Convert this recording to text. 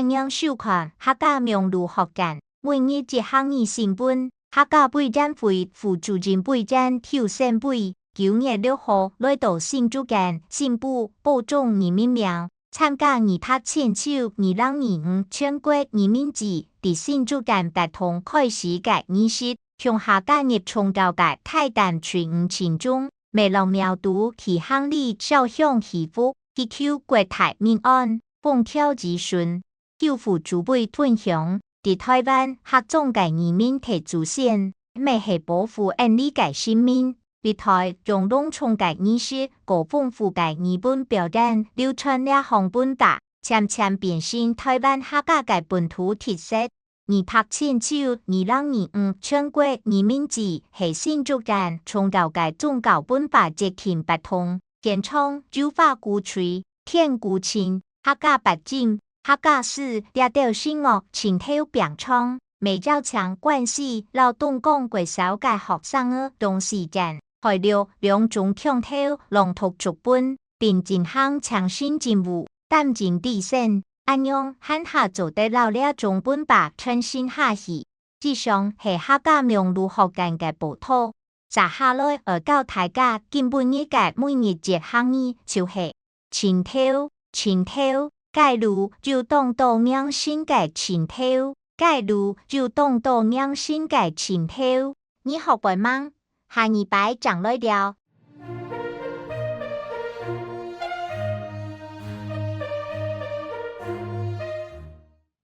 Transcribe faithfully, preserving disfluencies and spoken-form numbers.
歡迎收看客家網路學院每日一客語新聞。客家委員會副主任委員邱勝偉九月六號來到新竹縣新埔寶藏義民廟，參加二百千秋二零二五全國義民祭佇新竹縣八通開始个儀式，共下加入宗教个大膽隊伍陣中， 每落廟都去行禮、燒香祈福，祈求國泰民安、風調雨順。邱副主委分享，佇台灣客庄个義民提祖先，乜係保護𫣆俚个神明。一代用隆重个儀式，過豐富个語文表演，流傳這項文化，漸漸變成台灣客家个本土特色。 二百千秋二零二五全國義民祭係新竹縣重要个宗教文化節慶活動，現場有花鼓吹、天鼓磬、客家八珍、客家詩這兜聲樂陣頭拚場，乜邀請關西摎東港國小个學生仔同時間，海陸兩種腔調朗讀族本，並進行唱詩任務。 擔任禮生，恁樣還較做得摎這種文化傳承下去。以上係客家網路學院个報導。接下來愛教大家今晡日个每日一客語，就係：陣頭，陣頭，街路有當多迎新个陣頭，街路有當多迎新个陣頭。你學會吂？下二擺正來尞。